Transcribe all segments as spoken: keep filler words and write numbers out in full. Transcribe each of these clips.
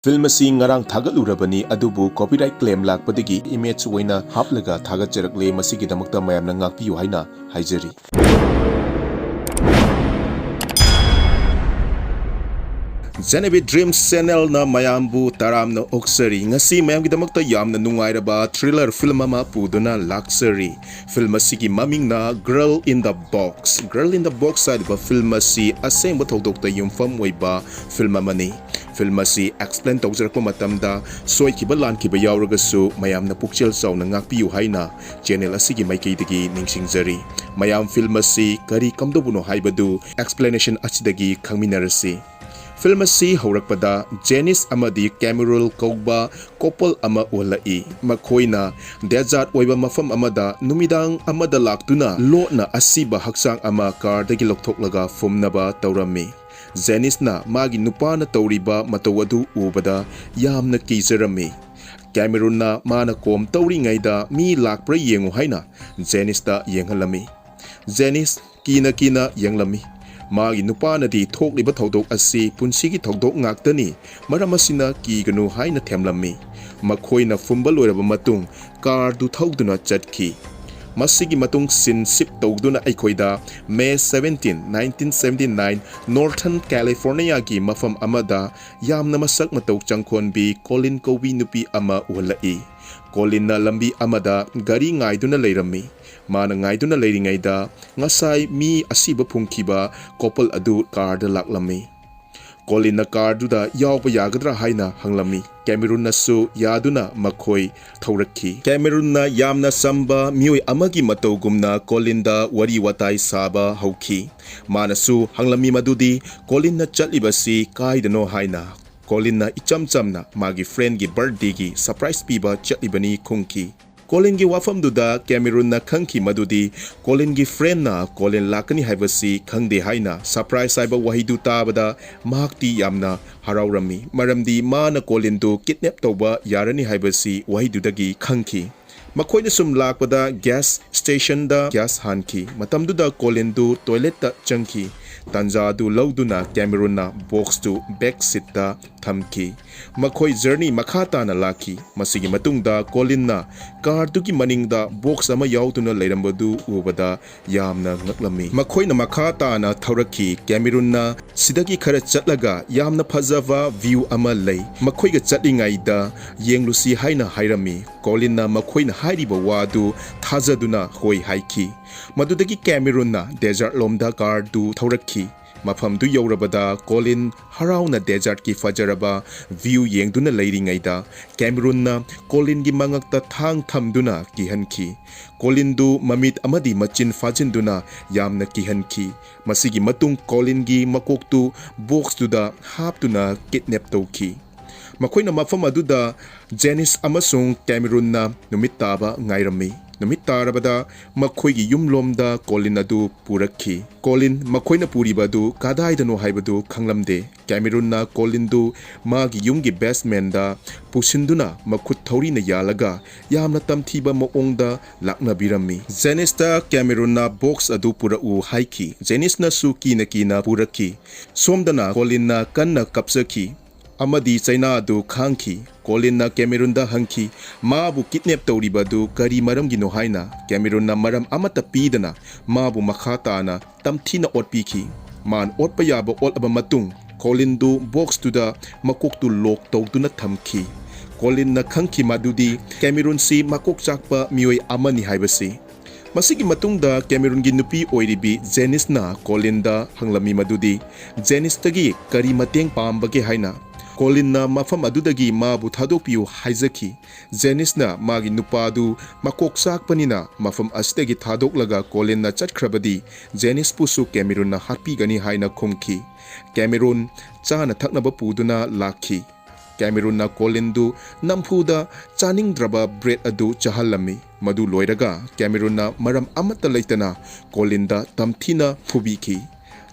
Film ꯑꯁꯤ ꯉꯔꯥꯡ ꯊꯥꯒꯠꯂꯨꯔꯕꯅꯤ, ꯑꯗꯨꯕꯨ copyright claim ꯂꯥꯛꯄꯗꯒꯤ image ꯑꯣꯏꯅ ꯍꯥꯞꯂꯒ ꯊꯥꯒꯠꯆꯔꯛꯂꯦ꯫ ꯃꯁꯤꯒꯤꯗꯃꯛꯇ ꯃꯌꯥꯝꯅ ꯉꯥꯛꯄꯤꯌꯨ ꯍꯥꯏꯅ ꯍꯥꯏꯖꯔꯤ꯫ Genevieve Dreams Channelꯅ ꯃꯌꯥꯝꯕꯨ ꯇꯔꯥꯝꯅ ꯑꯣꯛꯆꯔꯤ꯫ ꯉꯁꯤ ꯃꯌꯥꯝꯒꯤꯗꯃꯛꯇ ꯌꯥꯝꯅ ꯅꯨꯡꯉꯥꯏꯔꯕ thriller film ꯑꯃ ꯄꯨꯗꯨꯅ ꯂꯥꯛꯆꯔꯤ꯫ Film ꯑꯁꯤꯒꯤ ꯃꯃꯤꯡꯅ Girl in the Box꯫ Girl in the Box ꯍꯥꯏꯔꯤꯕ film ꯑꯁꯤ ꯑꯁꯦꯡꯕ ꯊꯧꯗꯣꯛꯇ ꯌꯨꯝꯐꯝ ꯑꯣꯏꯕ film ꯑꯃꯅꯤ꯫ Film ꯑꯁꯤ explain ꯇꯧꯖꯔꯛꯄ ꯃꯇꯝꯗ ꯁꯣꯏꯈꯤꯕ ꯂꯥꯟꯈꯤꯕ ꯌꯥꯎꯔꯒꯁꯨ ꯃꯌꯥꯝꯅ ꯄꯨꯛꯆꯦꯜ ꯆꯥꯎꯅ ꯉꯥꯛꯄꯤꯌꯨ ꯍꯥꯏꯅ channel ꯑꯁꯤꯒꯤ ꯃꯥꯏꯀꯩꯗꯒꯤ ꯅꯤꯡꯁꯤꯡꯖꯔꯤ꯫ ꯃꯌꯥꯝ, film ꯑꯁꯤ ꯀꯔꯤ ꯀꯝꯗꯧꯕꯅꯣ ꯍꯥꯏꯕꯗꯨ explanation ꯑꯁꯤꯗꯒꯤ ꯈꯪꯃꯤꯟꯅꯔꯁꯤ꯫ Film ꯑꯁꯤ ꯍꯧꯔꯛꯄꯗ Janice ꯑꯃꯗꯤ Cameron ꯀꯧꯕ couple ꯑꯃ ꯎꯍꯜꯂꯛꯏ꯫ ꯃꯈꯣꯏꯅ desert ꯑꯣꯏꯕ ꯃꯐꯝ ꯑꯃꯗ ꯅꯨꯃꯤꯗꯥꯡ ꯑꯃꯗ ꯂꯥꯛꯇꯨꯅ ꯂꯣꯠꯅ ꯑꯁꯤꯕ ꯍꯛꯆꯥꯡ ꯑꯃ carꯗꯒꯤ ꯂꯧꯊꯣꯛꯂꯒ ꯐꯨꯝꯅꯕ ꯇꯧꯔꯝꯃꯤ꯫ Janiceꯅ ꯃꯥꯒꯤ ꯅꯨꯄꯥꯅ ꯇꯧꯔꯤꯕ ꯃꯇꯧ ꯑꯗꯨ ꯎꯕꯗ ꯌꯥꯝꯅ ꯀꯤꯖꯔꯝꯃꯤ꯫ Cameronꯅ ꯃꯥꯅ ꯀꯣꯝ ꯇꯧꯔꯤꯉꯩꯗ ꯃꯤ ꯂꯥꯛꯄ꯭ꯔꯥ ꯌꯦꯡꯉꯨ ꯍꯥꯏꯅ Janiceꯇ ꯌꯦꯡꯍꯜꯂꯝꯃꯤ꯫ Janice ꯀꯤꯅ ꯀꯤꯅ ꯌꯦꯡꯂꯝꯃꯤ꯫ ꯃꯥꯒꯤ ꯅꯨꯄꯥꯅꯗꯤ ꯊꯣꯛꯂꯤꯕ ꯊꯧꯗꯣꯛ ꯑꯁꯤ ꯄꯨꯟꯁꯤꯒꯤ ꯊꯧꯗꯣꯛ ꯉꯥꯛꯇꯅꯤ, ꯃꯔꯝ ꯑꯁꯤꯅ ꯀꯤꯒꯅꯨ ꯍꯥꯏꯅ ꯊꯦꯝꯂꯝꯃꯤ꯫ ꯃꯈꯣꯏꯅ ꯐꯨꯝꯕ ꯂꯣꯏꯔꯕ ꯃꯇꯨꯡ carꯗꯨ ꯊꯧꯗꯨꯅ ꯆꯠꯈꯤ꯫ ꯃꯁꯤꯒꯤ ꯃꯇꯨꯡ scene shift ꯇꯧꯗꯨꯅ ꯑꯩꯈꯣꯏꯗ May seventeen, nineteen seventy nine Northern Californiaꯒꯤ ꯃꯐꯝ ꯑꯃꯗ ꯌꯥꯝꯅ ꯃꯁꯛ ꯃꯇꯧ ꯆꯪꯈꯣꯟꯕꯤ Colleen ꯀꯧꯕꯤ ꯅꯨꯄꯤ ꯑꯃ ꯎꯍꯜꯂꯛꯏ꯫ Colleenꯅ ꯂꯝꯕꯤ ꯑꯃꯗ ꯒꯥꯔꯤ ꯉꯥꯏꯗꯨꯅ ꯂꯩꯔꯝꯃꯤ꯫ ꯃꯥꯅ ꯉꯥꯏꯗꯨꯅ ꯂꯩꯔꯤꯉꯩꯗ ꯉꯁꯥꯏ ꯃꯤ ꯑꯁꯤꯕ ꯐꯨꯝꯈꯤꯕ couple ꯑꯗꯨ carꯗ ꯂꯥꯛꯂꯝꯃꯤ꯫ Colleenꯅ carꯗꯨꯗ ꯌꯥꯎꯕ ꯌꯥꯒꯗ꯭ꯔꯥ ꯍꯥꯏꯅ ꯍꯪꯂꯝꯃꯤ꯫ Cameronꯅꯁꯨ ꯌꯥꯗꯨꯅ ꯃꯈꯣꯏ ꯊꯧꯔꯛꯈꯤ꯫ Cameronꯅ ꯌꯥꯝꯅ ꯆꯝꯕ ꯃꯤꯑꯣꯏ ꯑꯃꯒꯤ ꯃꯇꯧꯒꯨꯝꯅ Colleenꯗ ꯋꯥꯔꯤ ꯋꯥꯇꯥꯏ ꯁꯥꯕ ꯍꯧꯈꯤ꯫ ꯃꯥꯅꯁꯨ ꯍꯪꯂꯝꯃꯤ ꯃꯗꯨꯗꯤ Colleenꯅ ꯆꯠꯂꯤꯕꯁꯤ ꯀꯥꯏꯗꯅꯣ ꯍꯥꯏꯅ꯫ Colleenꯅ ꯏꯆꯝ ꯆꯝꯅ ꯃꯥꯒꯤ friendꯒꯤ birthdayꯒꯤ surprise ꯄꯤꯕ ꯆꯠꯂꯤꯕꯅꯤ ꯈꯨꯝꯈꯤ꯫ Colleenꯒꯤ ꯋꯥꯐꯝꯗꯨꯗ Cameronꯅ ꯈꯪꯈꯤ ꯃꯗꯨꯗꯤ Colleenꯒꯤ friendꯅ Colleen ꯂꯥꯛꯀꯅꯤ ꯍꯥꯏꯕꯁꯤ ꯈꯪꯗꯦ ꯍꯥꯏꯅ꯫ Surprise ꯍꯥꯏꯕ ꯋꯥꯍꯩꯗꯨ ꯇꯥꯕꯗ ꯃꯍꯥꯛꯇꯤ ꯌꯥꯝꯅ ꯍꯔꯥꯎꯔꯝꯃꯤ, ꯃꯔꯝꯗꯤ ꯃꯥꯅ Colleenꯗꯨ kidnap ꯇꯧꯕ ꯌꯥꯔꯅꯤ ꯍꯥꯏꯕꯁꯤ ꯋꯥꯍꯩꯗꯨꯗꯒꯤ ꯈꯪꯈꯤ꯫ ꯃꯈꯣꯏꯅ ꯁꯨꯝ ꯂꯥꯛꯄꯗ gas stationꯗ gas ꯍꯥꯟꯈꯤ꯫ ꯃꯇꯝꯗꯨꯗ Colleenꯗꯨ toiletꯇ ꯆꯪꯈꯤ꯫ ꯇꯥꯟꯖꯥ ꯑꯗꯨ ꯂꯧꯗꯨꯅ ꯀꯦꯃꯦꯔꯨꯟꯅ ꯕꯣꯛꯁꯇꯨ ꯕꯦꯛ ꯁꯤꯠꯇ ꯊꯝꯈꯤ꯫ ꯃꯈꯣꯏ ꯖꯔꯅꯤ ꯃꯈꯥ ꯇꯥꯅ ꯂꯥꯛꯈꯤ꯫ ꯃꯁꯤꯒꯤ ꯃꯇꯨꯡꯗ ꯀꯣꯂꯤꯟꯅ ꯀꯥꯔꯗꯨꯒꯤ ꯃꯅꯤꯡꯗ ꯕꯣꯛꯁ ꯑꯃ ꯌꯥꯎꯗꯨꯅ ꯂꯩꯔꯝꯕꯗꯨ ꯎꯕꯗ ꯌꯥꯝꯅ ꯉꯛꯂꯝꯃꯤ꯫ ꯃꯈꯣꯏꯅ ꯃꯈꯥ ꯇꯥꯅ ꯊꯧꯔꯛꯈꯤ꯫ ꯀꯦꯃꯦꯔꯨꯟꯅ ꯁꯤꯗꯒꯤ ꯈꯔ ꯆꯠꯂꯒ ꯌꯥꯝꯅ ꯐꯖꯕ ꯚ꯭ꯌꯨ ꯑꯃ ꯂꯩ, ꯃꯈꯣꯏꯒ ꯆꯠꯂꯤꯉꯩꯗ ꯌꯦꯡꯂꯨꯁꯤ ꯍꯥꯏꯅ ꯍꯥꯏꯔꯝꯃꯤ꯫ ꯀꯣꯂꯤꯟꯅ ꯃꯈꯣꯏꯅ ꯍꯥꯏꯔꯤꯕ ꯋꯥꯗꯨ ꯊꯥꯖꯗꯨꯅ ꯍꯣꯏ ꯍꯥꯏꯈꯤ꯫ ꯃꯗꯨꯗꯒꯤ ꯀꯦꯃꯦꯔꯨꯟꯅ ꯗꯦꯖꯔꯠ ꯂꯣꯝꯗ ꯀꯥꯔꯗꯨ ꯊꯧꯔꯛꯈꯤ꯫ ꯃꯐꯝꯗꯨ ꯌꯧꯔꯕꯗ ꯀꯣꯂꯤꯟ ꯍꯔꯥꯎꯅ ꯗꯦꯖꯔꯠꯀꯤ ꯐꯖꯔꯕ ꯚ꯭ꯌꯨ ꯌꯦꯡꯗꯨꯅ ꯂꯩꯔꯤꯉꯩꯗ ꯀꯦꯃꯦꯔꯨꯟꯅ ꯀꯣꯂꯤꯟꯒꯤ ꯃꯉꯛꯇ ꯊꯥꯡ ꯊꯝꯗꯨꯅ ꯀꯤꯍꯟꯈꯤ꯫ ꯀꯣꯂꯤꯟꯗꯨ ꯃꯃꯤꯠ ꯑꯃꯗꯤ ꯃꯆꯤꯟ ꯐꯥꯖꯤꯟꯗꯨꯅ ꯌꯥꯝꯅ ꯀꯤꯍꯟꯈꯤ꯫ ꯃꯁꯤꯒꯤ ꯃꯇꯨꯡ ꯀꯣꯂꯤꯟꯒꯤ ꯃꯀꯣꯛꯇꯨ ꯕꯣꯛꯁꯇꯨꯗ ꯍꯥꯞꯇꯨꯅ ꯀꯤꯗꯅꯦꯞ ꯇꯧꯈꯤ꯫ ꯃꯈꯣꯏꯅ ꯃꯐꯝ ꯑꯗꯨꯗ ꯖꯦꯅꯤꯁ ꯑꯃꯁꯨꯡ ꯀꯦꯃꯦꯔꯨꯟꯅ ꯅꯨꯃꯤꯠ ꯇꯥꯕ ꯉꯥꯏꯔꯝꯃꯤ꯫ ꯅꯨꯃꯤꯠ ꯇꯥꯔꯕꯗ ꯃꯈꯣꯏꯒꯤ ꯌꯨꯝꯂꯣꯝꯗ ꯀꯣꯂꯤꯟ ꯑꯗꯨ ꯄꯨꯔꯛꯈꯤ꯫ ꯀꯣꯂꯤꯟ ꯃꯈꯣꯏꯅ ꯄꯨꯔꯤꯕ ꯑꯗꯨ ꯀꯗꯥꯏꯗꯅꯣ ꯍꯥꯏꯕꯗꯨ ꯈꯪꯂꯝꯗꯦ꯫ ꯀꯦꯃꯦꯔꯨꯟꯅ ꯀꯣꯂꯤꯟꯗꯨ ꯃꯥꯒꯤ ꯌꯨꯝꯒꯤ ꯕꯦꯁꯃꯦꯟꯗ ꯄꯨꯁꯤꯟꯗꯨꯅ ꯃꯈꯨꯠ ꯊꯧꯔꯤꯅ ꯌꯥꯜꯂꯒ ꯌꯥꯝꯅ ꯇꯝꯊꯤꯕ ꯃꯑꯣꯡꯗ ꯂꯥꯛꯅꯕꯤꯔꯝꯃꯤ꯫ ꯖꯦꯅꯤꯁꯇ ꯀꯦꯃꯦꯔꯨꯟꯅ ꯕꯣꯛꯁ ꯑꯗꯨ ꯄꯨꯔꯛꯎ ꯍꯥꯏꯈꯤ꯫ ꯖꯦꯅꯤꯁꯅꯁꯨ ꯀꯤꯅ ꯀꯤꯅ ꯄꯨꯔꯛꯈꯤ꯫ ꯁꯣꯝꯗꯅ ꯀꯣꯂꯤꯟꯅ ꯀꯟꯅ ꯀꯞꯆꯈꯤ ꯑꯃꯗꯤ ꯆꯩꯅꯥ ꯑꯗꯨ ꯈꯥꯡꯈꯤ꯫ ꯀꯣꯂꯤꯟꯅ ꯀꯦꯃꯦꯔꯨꯟꯗ ꯍꯪꯈꯤ, ꯃꯥꯕꯨ ꯀꯤꯗꯅꯦꯞ ꯇꯧꯔꯤꯕ ꯑꯗꯨ ꯀꯔꯤ ꯃꯔꯝꯒꯤꯅꯣ ꯍꯥꯏꯅ꯫ ꯀꯦꯃꯦꯔꯨꯟꯅ ꯃꯔꯝ ꯑꯃꯠꯇ ꯄꯤꯗꯅ ꯃꯥꯕꯨ ꯃꯈꯥ ꯇꯥꯅ ꯇꯝꯊꯤꯅ ꯑꯣꯠꯄꯤꯈꯤ꯫ ꯃꯥꯅ ꯑꯣꯠꯄ ꯌꯥꯕ ꯑꯣꯠꯂꯕ ꯃꯇꯨꯡ ꯀꯣꯂꯤꯟꯗꯨ ꯕꯣꯛꯁꯇꯨꯗ ꯃꯀꯣꯛꯇꯨ ꯂꯣꯛ ꯇꯧꯗꯨꯅ ꯊꯝꯈꯤ꯫ ꯀꯣꯂꯤꯟꯅ ꯈꯪꯈꯤ ꯃꯗꯨꯗꯤ ꯀꯦꯃꯦꯔꯨꯟꯁꯤ ꯃꯀꯣꯛ ꯆꯥꯛꯄ ꯃꯤꯑꯣꯏ ꯑꯃꯅꯤ ꯍꯥꯏꯕꯁꯤ꯫ ꯃꯁꯤꯒꯤ ꯃꯇꯨꯡꯗ ꯀꯦꯃꯦꯔꯨꯟꯒꯤ ꯅꯨꯄꯤ ꯑꯣꯏꯔꯤꯕꯤ ꯖꯦꯅꯤꯁꯅ ꯀꯣꯂꯤꯟꯗ ꯍꯪꯂꯝꯃꯤ ꯃꯗꯨꯗꯤ ꯖꯦꯅꯤꯁꯇꯒꯤ ꯀꯔꯤ ꯃꯇꯦꯡ ꯄꯥꯝꯕꯒꯦ ꯍꯥꯏꯅ꯫ ꯀꯣꯂꯤꯟꯅ ꯃꯐꯝ ꯑꯗꯨꯗꯒꯤ ꯃꯥꯕꯨ ꯊꯥꯗꯣꯛꯄꯤꯌꯨ ꯍꯥꯏꯖꯈꯤ꯫ ꯖꯦꯅꯤꯁꯅ ꯃꯥꯒꯤ ꯅꯨꯄꯥꯗꯨ ꯃꯀꯣꯛ ꯆꯥꯛꯄꯅꯤꯅ ꯃꯐꯝ ꯑꯁꯤꯗꯒꯤ ꯊꯥꯗꯣꯛꯂꯒ ꯀꯣꯂꯤꯟꯅ ꯆꯠꯈ꯭ꯔꯕꯗꯤ ꯖꯦꯅꯤꯁꯄꯨꯁꯨ ꯀꯦꯃꯦꯔꯨꯟꯅ ꯍꯥꯠꯄꯤꯒꯅꯤ ꯍꯥꯏꯅ ꯈꯨꯝꯈꯤ꯫ ꯀꯦꯃꯦꯔꯨꯟ ꯆꯥꯅ ꯊꯛꯅꯕ ꯄꯨꯗꯨꯅ ꯂꯥꯛꯈꯤ꯫ ꯀꯦꯃꯦꯔꯨꯟꯅ ꯀꯣꯂꯤꯟꯗꯨ ꯅꯝꯐꯨꯗ ꯆꯥꯅꯤꯡꯗ꯭ꯔꯕ ꯕ꯭ꯔꯦꯗ ꯑꯗꯨ ꯆꯥꯍꯜꯂꯝꯃꯤ꯫ ꯃꯗꯨ ꯂꯣꯏꯔꯒ ꯀꯦꯃꯦꯔꯨꯟꯅ ꯃꯔꯝ ꯑꯃꯠꯇ ꯂꯩꯇꯅ ꯀꯣꯂꯤꯟꯗ ꯇꯝꯊꯤꯅ ꯐꯨꯕꯤꯈꯤ꯫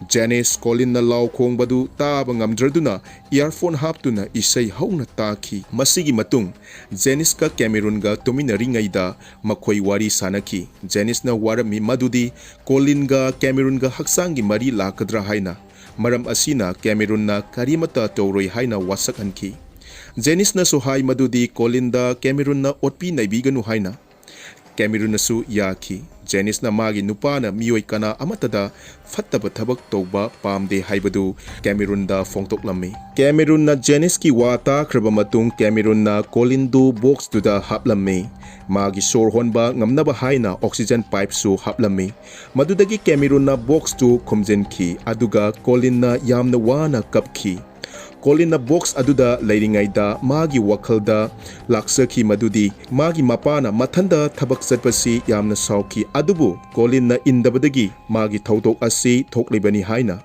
ꯖꯦꯅꯤꯁ ꯀꯣꯂꯤꯟꯅ ꯂꯥꯎ ꯈꯣꯡꯕꯗꯨ ꯇꯥꯕ ꯉꯝꯗ꯭ꯔꯗꯨꯅ ꯏꯌꯥꯔꯐꯣꯟ ꯍꯥꯞꯇꯨꯅ ꯏꯁꯩ ꯍꯧꯅ ꯇꯥꯈꯤ꯫ ꯃꯁꯤꯒꯤ ꯃꯇꯨꯡ ꯖꯦꯅꯤꯁꯀ ꯀꯦꯃꯦꯔꯨꯟꯒ ꯇꯨꯃꯤꯟꯅꯔꯤꯉꯩꯗ ꯃꯈꯣꯏ ꯋꯥꯔꯤ ꯁꯥꯅꯈꯤ꯫ ꯖꯦꯅꯤꯁꯅ ꯋꯥꯔꯝꯃꯤ ꯃꯗꯨꯗꯤ ꯀꯣꯂꯤꯟꯒ ꯀꯦꯃꯦꯔꯨꯟꯒ ꯍꯛꯆꯥꯡꯒꯤ ꯃꯔꯤ ꯂꯥꯛꯀꯗ꯭ꯔꯥ ꯍꯥꯏꯅ꯫ ꯃꯔꯝ ꯑꯁꯤꯅ ꯀꯦꯃꯦꯔꯨꯟꯅ ꯀꯔꯤꯃꯠꯇ ꯇꯧꯔꯣꯏ ꯍꯥꯏꯅ ꯋꯥꯁꯛꯍꯟꯈꯤ꯫ ꯖꯦꯅꯤꯁꯅꯁꯨ ꯍꯥꯏ ꯃꯗꯨꯗꯤ ꯀꯣꯂꯤꯟꯗ ꯀꯦꯃꯦꯔꯨꯟꯅ ꯑꯣꯠꯄꯤ ꯅꯩꯕꯤꯒꯅꯨ ꯍꯥꯏꯅ꯫ ꯀꯦꯃꯦꯔꯨꯟꯅꯁꯨ ꯌꯥꯈꯤ꯫ ꯖꯦꯅꯤꯁꯅ ꯃꯥꯒꯤ ꯅꯨꯄꯥꯅ ꯃꯤꯑꯣꯏ ꯀꯅꯥ ꯑꯃꯠꯇꯗ ꯐꯠꯇꯕ ꯊꯕꯛ ꯇꯧꯕ ꯄꯥꯝꯗꯦ ꯍꯥꯏꯕꯗꯨ ꯀꯦꯃꯦꯔꯨꯟꯗ ꯐꯣꯡꯗꯣꯛꯂꯝꯃꯤ꯫ ꯀꯦꯃꯦꯔꯨꯟꯅ ꯖꯦꯅꯤꯁꯀꯤ ꯋꯥ ꯇꯥꯈ꯭ꯔꯕ ꯃꯇꯨꯡ ꯀꯦꯃꯦꯔꯨꯟꯅ ꯀꯣꯂꯤꯟꯗꯨ ꯕꯣꯛꯁꯇꯨꯗ ꯍꯥꯞꯂꯝꯃꯤ꯫ ꯃꯥꯒꯤ ꯁꯣꯔ ꯍꯣꯟꯕ ꯉꯝꯅꯕ ꯍꯥꯏꯅ ꯑꯣꯛꯁꯤꯖꯦꯟ ꯄꯥꯏꯞꯁꯨ ꯍꯥꯞꯂꯝꯃꯤ꯫ ꯃꯗꯨꯗꯒꯤ ꯀꯦꯃꯦꯔꯨꯟꯅ ꯕꯣꯛꯁꯇꯨ ꯈꯨꯝꯖꯤꯟꯈꯤ, ꯑꯗꯨꯒ ꯀꯣꯂꯤꯟꯅ ꯌꯥꯝꯅ ꯋꯥꯅ ꯀꯞꯈꯤ꯫ ꯀꯣꯂꯤꯟꯅ ꯕꯣꯛꯁ ꯑꯗꯨꯗ ꯂꯩꯔꯤꯉꯩꯗ ꯃꯥꯒꯤ ꯋꯥꯈꯜꯗ ꯂꯥꯛꯆꯈꯤ ꯃꯗꯨꯗꯤ ꯃꯥꯒꯤ ꯃꯄꯥꯅ ꯃꯊꯟꯗ ꯊꯕꯛ ꯆꯠꯄꯁꯤ ꯌꯥꯝꯅ ꯁꯥꯎꯈꯤ, ꯑꯗꯨꯕꯨ ꯀꯣꯂꯤꯟꯅ ꯏꯟꯗꯕꯗꯒꯤ ꯃꯥꯒꯤ ꯊꯧꯗꯣꯛ ꯑꯁꯤ ꯊꯣꯛꯂꯤꯕꯅꯤ ꯍꯥꯏꯅ꯫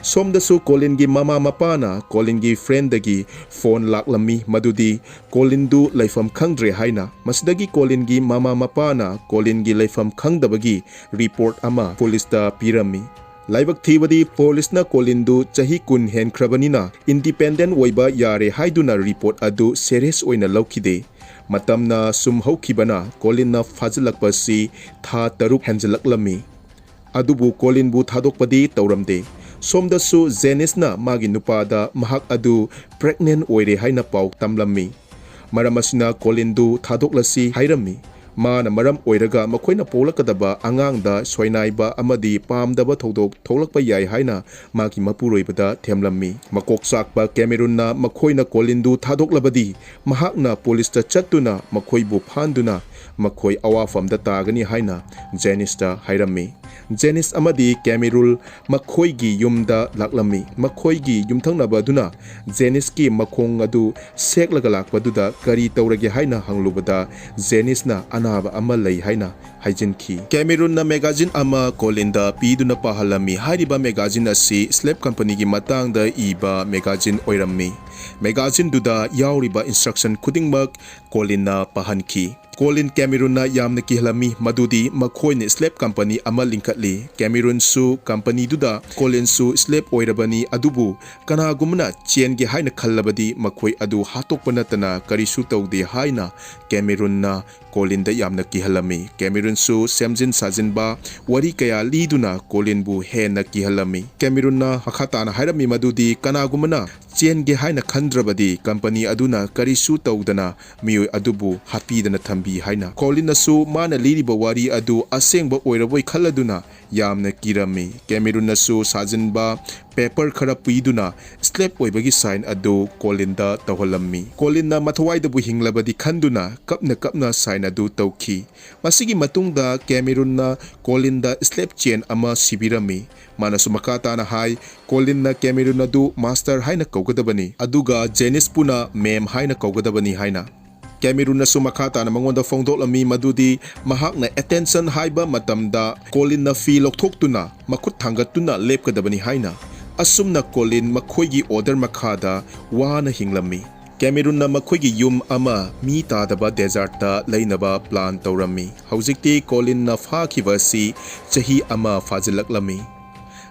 ꯁꯣꯝꯗꯁꯨ ꯀꯣꯂꯤꯟꯒꯤ ꯃꯃꯥ ꯃꯄꯥꯅ ꯀꯣꯂꯤꯟꯒꯤ ꯐ꯭ꯔꯦꯟꯗꯒꯤ ꯐꯣꯟ ꯂꯥꯛꯂꯝꯃꯤ ꯃꯗꯨꯗꯤ ꯀꯣꯂꯤꯟꯗꯨ ꯂꯩꯐꯝ ꯈꯪꯗ꯭ꯔꯦ ꯍꯥꯏꯅ꯫ ꯃꯁꯤꯗꯒꯤ ꯀꯣꯂꯤꯟꯒꯤ ꯃꯃꯥ ꯃꯄꯥꯅ ꯀꯣꯂꯤꯟꯒꯤ ꯂꯩꯐꯝ ꯈꯪꯗꯕꯒꯤ ꯔꯤꯄꯣꯔꯠ ꯑꯃ ꯄꯨꯂꯤꯁꯇ ꯄꯤꯔꯝꯃꯤ꯫ ꯂꯥꯏꯕꯛ ꯊꯤꯕꯗꯤ ꯄꯨꯂꯤꯁꯅ ꯀꯣꯂꯤꯟꯗꯨ ꯆꯍꯤ ꯀꯨꯟ ꯍꯦꯟꯈ꯭ꯔꯕꯅꯤꯅ ꯏꯟꯗꯤꯄꯦꯟꯗꯦꯟ ꯑꯣꯏꯕ ꯌꯥꯔꯦ ꯍꯥꯏꯗꯨꯅ ꯔꯤꯄꯣꯔꯠ ꯑꯗꯨ ꯁꯦꯔꯤꯌꯁ ꯑꯣꯏꯅ ꯂꯧꯈꯤꯗꯦ꯫ ꯃꯇꯝꯅ ꯁꯨꯝ ꯍꯧꯈꯤꯕꯅ ꯀꯣꯂꯤꯟꯅ ꯐꯥꯖꯤꯜꯂꯛꯄꯁꯤ ꯊꯥ ꯇꯔꯨꯛ ꯍꯦꯟꯖꯤꯜꯂꯛꯂꯝꯃꯤ꯫ ꯑꯗꯨꯕꯨ ꯀꯣꯂꯤꯟꯕꯨ ꯊꯥꯗꯣꯛꯄꯗꯤ ꯇꯧꯔꯝꯗꯦ꯫ ꯁꯣꯝꯗꯁꯨ ꯖꯦꯅꯤꯁꯅ ꯃꯥꯒꯤ ꯅꯨꯄꯥꯗ ꯃꯍꯥꯛ ꯑꯗꯨ ꯄ꯭ꯔꯦꯒꯅꯦꯟ ꯑꯣꯏꯔꯦ ꯍꯥꯏꯅ ꯄꯥꯎ ꯇꯝꯂꯝꯃꯤ꯫ ꯃꯔꯝ ꯑꯁꯤꯅ ꯀꯣꯂꯤꯟꯗꯨ ꯊꯥꯗꯣꯛꯂꯁꯤ ꯍꯥꯏꯔꯝꯃꯤ꯫ ꯃꯥꯅ ꯃꯔꯝ ꯑꯣꯏꯔꯒ ꯃꯈꯣꯏꯅ ꯄꯣꯛꯂꯛꯀꯗꯕ ꯑꯉꯥꯡꯗ ꯁꯣꯏꯅꯥꯏꯕ ꯑꯃꯗꯤ ꯄꯥꯝꯗꯕ ꯊꯧꯗꯣꯛ ꯊꯣꯛꯂꯛꯄ ꯌꯥꯏ ꯍꯥꯏꯅ ꯃꯥꯒꯤ ꯃꯄꯨꯔꯣꯏꯕꯗ ꯊꯦꯝꯂꯝꯃꯤ꯫ ꯃꯀꯣꯛ ꯆꯥꯛꯄ ꯀꯦꯃꯦꯔꯨꯟꯅ ꯃꯈꯣꯏꯅ ꯀꯣꯂꯤꯟꯗꯨ ꯊꯥꯗꯣꯛꯂꯕꯗꯤ ꯃꯍꯥꯛꯅ ꯄꯨꯂꯤꯁꯇ ꯆꯠꯇꯨꯅ ꯃꯈꯣꯏꯕꯨ ꯐꯥꯟꯗꯨꯅ ꯃꯈꯣꯏ ꯑꯋꯥꯐꯝꯗ ꯇꯥꯒꯅꯤ ꯍꯥꯏꯅ ꯖꯦꯅꯤꯁꯇ ꯍꯥꯏꯔꯝꯃꯤ꯫ ꯖꯦꯅꯤꯁ ꯑꯃꯗꯤ ꯀꯦꯃꯦꯔꯨꯜ ꯃꯈꯣꯏꯒꯤ ꯌꯨꯝꯗ ꯂꯥꯛꯂꯝꯃꯤ꯫ ꯃꯈꯣꯏꯒꯤ ꯌꯨꯝꯊꯪꯅꯕ ꯑꯗꯨꯅ ꯖꯦꯅꯤꯁꯀꯤ ꯃꯈꯣꯡ ꯑꯗꯨ ꯁꯦꯛꯂꯒ ꯂꯥꯛꯄꯗꯨꯗ ꯀꯔꯤ ꯇꯧꯔꯒꯦ ꯍꯥꯏꯅ ꯍꯪꯂꯨꯕꯗ ꯖꯦꯅꯤꯁꯅ ꯑꯅꯥꯕ ꯑꯃ ꯂꯩ ꯍꯥꯏꯅ ꯍꯥꯏꯖꯤꯟꯈꯤ꯫ ꯀꯦꯃꯦꯔꯨꯟꯅ ꯃꯦꯒꯥꯖꯤꯟ ꯑꯃ ꯀꯣꯂꯤꯟꯗ ꯄꯤꯗꯨꯅ ꯄꯥꯍꯜꯂꯝꯃꯤ꯫ ꯍꯥꯏꯔꯤꯕ ꯃꯦꯒꯥꯖꯤꯟ ꯑꯁꯤ ꯁ꯭ꯂꯦꯕ ꯀꯝꯄꯅꯤꯒꯤ ꯃꯇꯥꯡꯗ ꯏꯕ ꯃꯦꯒꯥꯖꯤꯟ ꯑꯣꯏꯔꯝꯃꯤ꯫ ꯃꯦꯒꯥꯖꯤꯟꯗꯨꯗ ꯌꯥꯎꯔꯤꯕ instruction ꯈꯨꯗꯤꯡꯃꯛ ꯀꯣꯂꯤꯟꯅ ꯄꯥꯍꯟꯈꯤ꯫ ꯀꯣꯂꯤꯟ ꯀꯦꯃꯤꯔꯨꯟꯅ ꯌꯥꯝꯅ ꯀꯤꯍꯜꯂꯝꯃꯤ, ꯃꯗꯨꯗꯤ ꯃꯈꯣꯏꯅ slave company ꯑꯃ ꯂꯤꯡꯈꯠꯂꯤ꯫ ꯀꯦꯃꯤꯔꯨꯟꯁꯨ companyꯗꯨꯗ, ꯀꯣꯂꯤꯟꯁꯨ slave ꯑꯣꯏꯔꯕꯅꯤ, ꯑꯗꯨꯕꯨ ꯀꯅꯥꯒꯨꯝꯕꯅ ꯆꯦꯟꯒꯦ ꯍꯥꯏꯅ ꯈꯜꯂꯕꯗꯤ ꯃꯈꯣꯏ ꯑꯗꯨ ꯍꯥꯠꯇꯣꯛꯄ ꯅꯠꯇꯅ ꯀꯔꯤꯁꯨ ꯇꯧꯗꯦ ꯍꯥꯏꯅ ꯀꯦꯃꯤꯔꯨꯟꯅ ꯀꯣꯂꯤꯟꯗ ꯌꯥꯝꯅ ꯀꯤꯍꯜꯂꯝꯃꯤ꯫ ꯀꯦꯃꯤꯔꯨꯟꯁꯨ ꯁꯦꯝꯖꯤꯟ ꯁꯥꯖꯤꯟꯕ ꯋꯥꯔꯤ ꯀꯌꯥ ꯂꯤꯗꯨꯅ ꯀꯣꯂꯤꯟꯕꯨ ꯍꯦꯟꯅ ꯀꯤꯍꯜꯂꯝꯃꯤ꯫ ꯀꯦꯃꯤꯔꯨꯟꯅ ꯃꯈꯥ ꯇꯥꯅ ꯍꯥꯏꯔꯝꯃꯤ ꯃꯗꯨꯗꯤ ꯀꯅꯥꯒꯨꯝꯕꯅ ꯆꯦꯟꯒꯦ ꯍꯥꯏꯅ ꯈꯟꯗ꯭ꯔꯕꯗꯤ company ꯑꯗꯨꯅ ꯀꯔꯤꯁꯨ ꯇꯧꯗꯅ ꯃꯤꯑꯣꯏ ꯑꯗꯨꯕꯨ ꯍꯥꯠꯄꯤꯗꯅ ꯊꯝꯕꯤ ꯍꯥꯏꯅ꯫ ꯀꯣꯂꯤꯟꯅꯁꯨ ꯃꯥꯅ ꯂꯤꯔꯤꯕ ꯋꯥꯔꯤ ꯑꯗꯨ ꯑꯁꯦꯡꯕ ꯑꯣꯏꯔꯕꯣꯏ ꯈꯜꯂꯗꯨꯅ ꯌꯥꯝꯅ ꯀꯤꯔꯝꯃꯤ꯫ ꯀꯦꯃꯤꯔꯨꯟꯅꯁꯨ ꯁꯥꯖꯤꯟꯕ paper ꯈꯔ ꯄꯤꯗꯨꯅ slave ꯑꯣꯏꯕꯒꯤ sign ꯑꯗꯨ ꯀꯣꯂꯤꯟꯗ ꯇꯧꯍꯜꯂꯝꯃꯤ꯫ ꯀꯣꯂꯤꯟꯅ ꯃꯊꯋꯥꯏꯗꯕꯨ ꯍꯤꯡꯂꯕꯗꯤ ꯈꯟꯗꯨꯅ ꯀꯞꯅ ꯀꯞꯅ sign ꯑꯗꯨ ꯇꯧꯈꯤ꯫ ꯃꯁꯤꯒꯤ ꯃꯇꯨꯡꯗ ꯀꯦꯃꯤꯔꯨꯟꯅ ꯀꯣꯂꯤꯟꯗ slave chain ꯑꯃ ꯁꯤꯕꯤꯔꯝꯃꯤ꯫ ꯃꯥꯅꯁꯨ ꯃꯈꯥ ꯇꯥꯅ ꯍꯥꯏ, ꯀꯣꯂꯤꯟꯅ ꯀꯦꯃꯤꯔꯨꯟ ꯑꯗꯨ master ꯍꯥꯏꯅ ꯀꯧꯒꯗꯕꯅꯤ, ꯑꯗꯨꯒ ꯖꯦꯅꯤꯁꯄꯨꯅ ma'am ꯍꯥꯏꯅ ꯀꯧꯒꯗꯕꯅꯤ ꯍꯥꯏꯅ꯫ ꯀꯦꯃꯤꯔꯨꯟꯅꯁꯨ ꯃꯈꯥ ꯇꯥꯅ ꯃꯉꯣꯟꯗ ꯐꯣꯡꯗꯣꯛꯂꯝꯃꯤ ꯃꯗꯨꯗꯤ ꯃꯍꯥꯛꯅ attention ꯍꯥꯏꯕ ꯃꯇꯝꯗ ꯀꯣꯂꯤꯟꯅ ꯐꯤ ꯂꯧꯊꯣꯛꯇꯨꯅ ꯃꯈꯨꯠ ꯊꯥꯡꯒꯠꯇꯨꯅ ꯂꯦꯞꯀꯗꯕꯅꯤ ꯍꯥꯏꯅ꯫ ꯑꯁꯨꯝꯅ ꯀꯣꯂꯤꯟ ꯃꯈꯣꯏꯒꯤ order ꯃꯈꯥꯗ ꯋꯥꯅ ꯍꯤꯡꯂꯝꯃꯤ꯫ ꯀꯦꯃꯤꯔꯨꯟꯅ ꯃꯈꯣꯏꯒꯤ ꯌꯨꯝ ꯑꯃ ꯃꯤ ꯇꯥꯗꯕ desertꯇ ꯂꯩꯅꯕ plan ꯇꯧꯔꯝꯃꯤ꯫ ꯍꯧꯖꯤꯛꯇꯤ ꯀꯣꯂꯤꯟꯅ ꯐꯥꯈꯤꯕ ꯑꯁꯤ ꯆꯍꯤ ꯑꯃ ꯐꯥꯖꯤꯜꯂꯛꯂꯝꯃꯤ꯫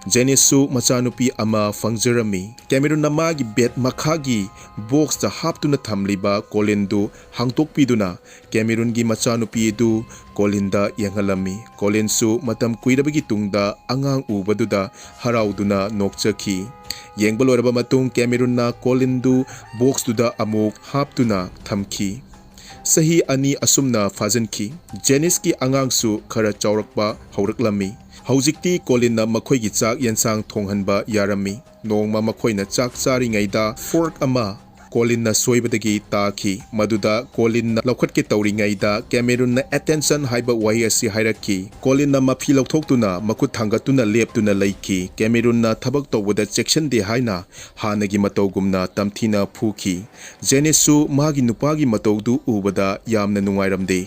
ꯖꯦꯅꯤꯁꯁꯨ ꯃꯆꯥꯅꯨꯄꯤ ꯑꯃ ꯐꯪꯖꯔꯝꯃꯤ꯫ ꯀꯦꯃꯤꯔꯨꯟꯅ ꯃꯥꯒꯤ bed ꯃꯈꯥꯒꯤ boxꯇ ꯍꯥꯞꯇꯨꯅ ꯊꯝꯂꯤꯕ ꯀꯣꯂꯤꯟꯗꯨ ꯍꯥꯡꯗꯣꯛꯄꯤꯗꯨꯅ ꯀꯦꯃꯤꯔꯨꯟꯒꯤ ꯃꯆꯥꯅꯨꯄꯤ ꯑꯗꯨ ꯀꯣꯂꯤꯟꯗ ꯌꯦꯡꯍꯜꯂꯝꯃꯤ꯫ ꯀꯣꯂꯤꯟꯁꯨ ꯃꯇꯝ ꯀꯨꯏꯔꯕꯒꯤ ꯇꯨꯡꯗ ꯑꯉꯥꯡ ꯎꯕꯗꯨꯗ ꯍꯔꯥꯎꯗꯨꯅ ꯅꯣꯛꯆꯈꯤ꯫ ꯌꯦꯡꯕ ꯂꯣꯏꯔꯕ ꯃꯇꯨꯡ ꯀꯦꯃꯤꯔꯨꯟꯅ ꯀꯣꯂꯤꯟꯗꯨ boxꯇꯨꯗ ꯑꯃꯨꯛ ꯍꯥꯞꯇꯨꯅ ꯊꯝꯈꯤ꯫ ꯆꯍꯤ ꯑꯅꯤ ꯑꯁꯨꯝꯅ ꯐꯥꯖꯤꯟꯈꯤ꯫ ꯖꯦꯅꯤꯁꯀꯤ ꯑꯉꯥꯡꯁꯨ ꯈꯔ ꯆꯥꯎꯔꯛꯄ ꯍꯧꯔꯛꯂꯝꯃꯤ꯫ ꯍꯧꯖꯤꯛꯇꯤ ꯀꯣꯂꯤꯟꯅ ꯃꯈꯣꯏꯒꯤ ꯆꯥꯛ ꯌꯦꯟꯁꯥꯡ ꯊꯣꯡꯍꯟꯕ ꯌꯥꯔꯝꯃꯤ꯫ ꯅꯣꯡꯃ ꯃꯈꯣꯏꯅ ꯆꯥꯛ ꯆꯥꯔꯤꯉꯩꯗ fork ꯑꯃ ꯀꯣꯂꯤꯟꯅ ꯁꯣꯏꯕꯗꯒꯤ ꯇꯥꯈꯤ꯫ ꯃꯗꯨꯗ ꯀꯣꯂꯤꯟꯅ ꯂꯧꯈꯠꯀꯦ ꯇꯧꯔꯤꯉꯩꯗ ꯀꯦꯃꯦꯔꯨꯟꯅ attention ꯍꯥꯏꯕ ꯋꯥꯍꯩ ꯑꯁꯤ ꯍꯥꯏꯔꯛꯈꯤ꯫ ꯀꯣꯂꯤꯟꯅ ꯃꯐꯤ ꯂꯧꯊꯣꯛꯇꯨꯅ ꯃꯈꯨꯠ ꯊꯥꯡꯒꯠꯇꯨꯅ ꯂꯦꯞꯇꯨꯅ ꯂꯩꯈꯤ꯫ ꯀꯦꯃꯦꯔꯨꯟꯅ ꯊꯕꯛ ꯇꯧꯕꯗ ꯆꯦꯛꯁꯤꯟꯗꯦ ꯍꯥꯏꯅ ꯍꯥꯟꯅꯒꯤ ꯃꯇꯧꯒꯨꯝꯅ ꯇꯝꯊꯤꯅ ꯐꯨꯈꯤ꯫ ꯖꯦꯅꯤꯁꯁꯨ ꯃꯥꯒꯤ ꯅꯨꯄꯥꯒꯤ ꯃꯇꯧꯗꯨ ꯎꯕꯗ ꯌꯥꯝꯅ ꯅꯨꯡꯉꯥꯏꯔꯝꯗꯦ꯫